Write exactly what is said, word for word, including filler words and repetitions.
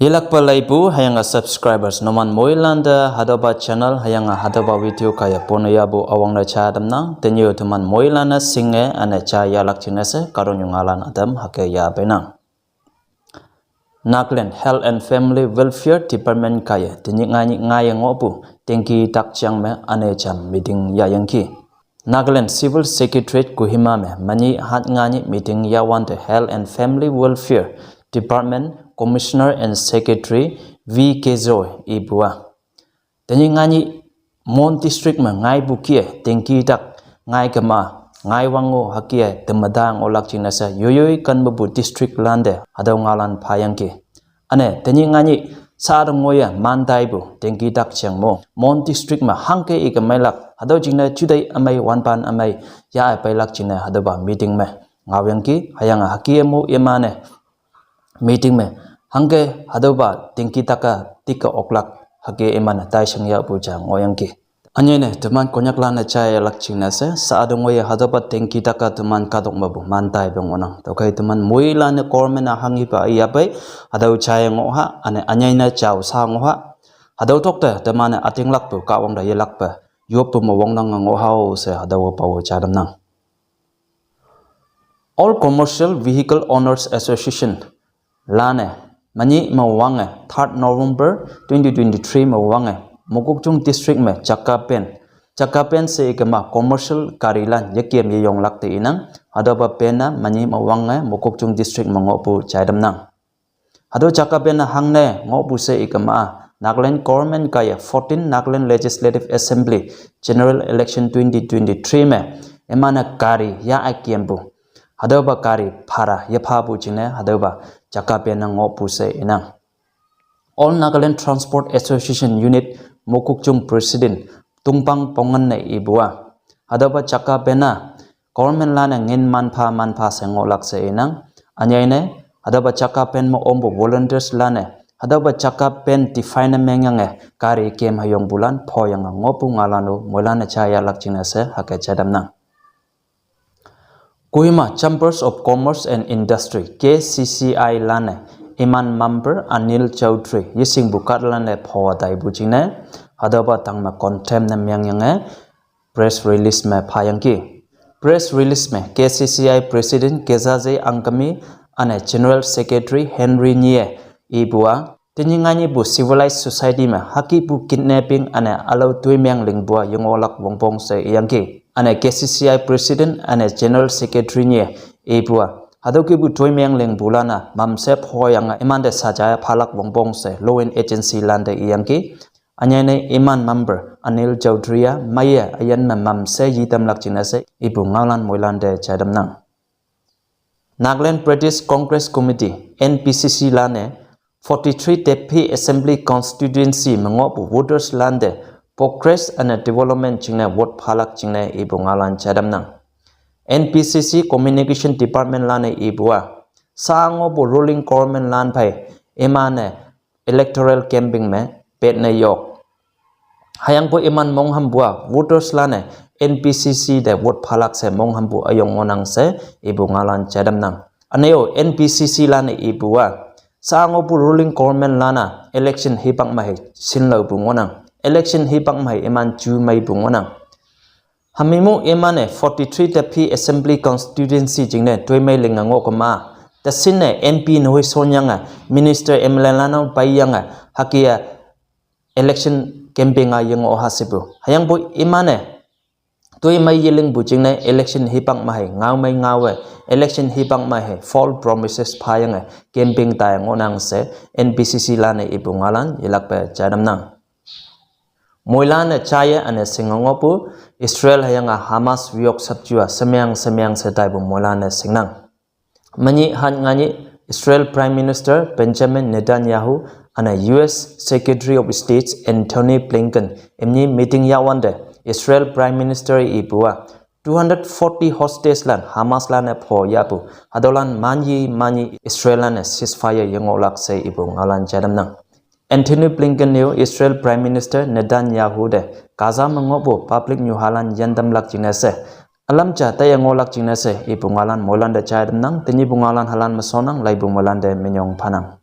Yelakpa laipu hüyange subscribers numan moilante hatüopa channel hüyange hatüopa video kaiye pone yahpu üwangne jadamnang. Tenyih teman moilan-e shinge üne jayahlak jingne she kahtoknyu ngaolan ütam hüke yahpeinang. Nagaland Health and Family Welfare Department kaiye tenyih ngainyih ngaiye ngohpu tengki takjang me üne jam meeting yahyangki. Nagaland Civil Secretariat Kohima me menyih hat ngainyih meeting yahwante Health and Family Welfare Department Commissioner and Secretary V K Joy ipu-a, tenyih ngainyih Mon District me ngaipu kih-e tengki tak ngai kema, ngai wango hüke temata ngohlak jingne she yoiyoi ken mepu district lante hatüo ngaolan phayangki. Üne tenyih ngainyih sha te ngoiye man taipu tengki tak jeng mo Mon District me hangke ike meilak hatüo jingne juteih ümei wanpan ümei ya-e peilak jingne hatüopa meeting me ngaoyangki. Hüyange hüke mo iman-e meeting me hangke hatüopa tengki tak-a tike oklak hüke iman-e taishing yahpu ja ngohyangki. Ünyei ne teman Konyaklan-e jayahlak jingne she sha te ngoiye hatüopa tengki tak-a teman kahtok mepu man taipe ngohnang. Tüokhei teman moilan-e government-a hanghipa iyapei hatüo jaiye ngohha, üne ünyei ne jao sha ngohha. Hatüo tokte teman-e ütinglakpu Kahwang te yelakpe yoppu me wongnange ngohhao she hatüopa jadamnang. All Commercial Vehicle Owners Association lan-e menyih me wange third November twenty twenty-three me wange Mokokchung District me chakka pen, chakka pen she ikema commercial garilan yekem yeyonglak te inang. Hatüopa pen-a menyih me wange Mokokchung District me ngohpu jaitamnang. Hatüo chakka pen-a hangne ngohpu she ikema Nagaland government kaiye fourteen Nagaland Legislative Assembly General Election twenty twenty-three me iman-e gari ya-e kempu, hatüopa gari bhara yephapu jingne hatüopa chakka pen-a ngohpu she inang. All Nagaland Transport Association Unit Mokokchung President Tungpang Pongen ne ipu-a, hatüopa chakka pen-a government lan-e ngin manpha manpha she ngohlak she inang. Ünyei ne hatüopa chakka pen me ompu volunteers lan-e hatüopa chakka pen define ne mengyange gari kem heyongpulan phoyange ngohpu ngaolan-o moilan-e jayahlak jingne she hüke jadamnang. Kohima Chambers of Commerce and Industry, K C C I lan-e iman member Anil Chowdhury yeshingpu kahtalan-e phowa taipu jingne hatüopa tangme condemn ne mengyange press release me phayangki. Press release me K C C I President Kejaje Angami üne General Secretary Henry Nyie ipu-a, tenyih ngainyihpu civilized society me hükepu kidnapping üne ülao toimeng lingpu-a yengohlak wongpong she iyangki. Üne K C C I President üne General Secretary Nyie ipu-a, hatüo kihpu toimeng lingpulan-a mamshe phoyange imante saja phalak wongpong she law and agency lante iyangki. Ünyei ne iman member Anil Chowdhury-a meiye üyin me mamshe yitamlak jingne she ipu ngaolan moilante jaitamnang. Nagaland Pradesh Congress Committee, N P C C lan-e forty-three Tepi Assembly Constituency me ngohpu voters lante progress üne development jingne vote phalak jingne ipu ngaolan jaitamnang. N P C C Communication Department lan-e ipu-a, sha ngohpu ruling government lan phei iman-e electoral campaign me petne yok. Hüyangpoi iman monghampu-a voters lan-e N P C C te vote phalak she monghampu üyong ngohnang she ipu ngaolan jaitamnang. Üne-o N P C C lan-e ipu-a, sha ngohpu ruling government lan-a election hipak me hei shinlaopu ngohnang. Election hipak me hei iman ju meipu ngohnang. Hümi mu iman-e forty-three Tepi Assembly Constituency jingne toimei linge ngoh kema, teshinne M P nehoi shonyange minister M L A lan-o peiyange hüke-a election campaign-a yengoh ha shepu. Hüyangpoi iman-e toimei yelingpu jingne election hipak me hei ngaomei ngaowe, election hipak me hei false promises phayange campaign taiye ngohnang she N P C C lan-e ipu ngaolan yelakpe jaitamnang. Moilan-e jaiye üne shinge ngohpu Israel hüyange Hamas wiyok sapju-a shemeang shemeang she taipu moilan-e shingnang. Menyih hat ngainyih Israel Prime Minister Benjamin Netanyahu üne U S Secretary of State Antony Blinken imni meeting yahwante Israel Prime Minister ipu-a two hundred forty hostage lan Hamas lan-e pho yahpu hatüolan manyi manyi Israel lan-e ceasefire yengohlak she ipu ngaolan jaitamnang. Antony Blinken ne-o Israel Prime Minister Netanyahu te Gaza me ngohpu public nyuhalan yantamlak jingne she ülam ja taiye ngohlak jingne she ipu ngaolan moilante jaitamnang. Tenyihpu ngaolan halan me shonnang, laipu moilante minyong phanang.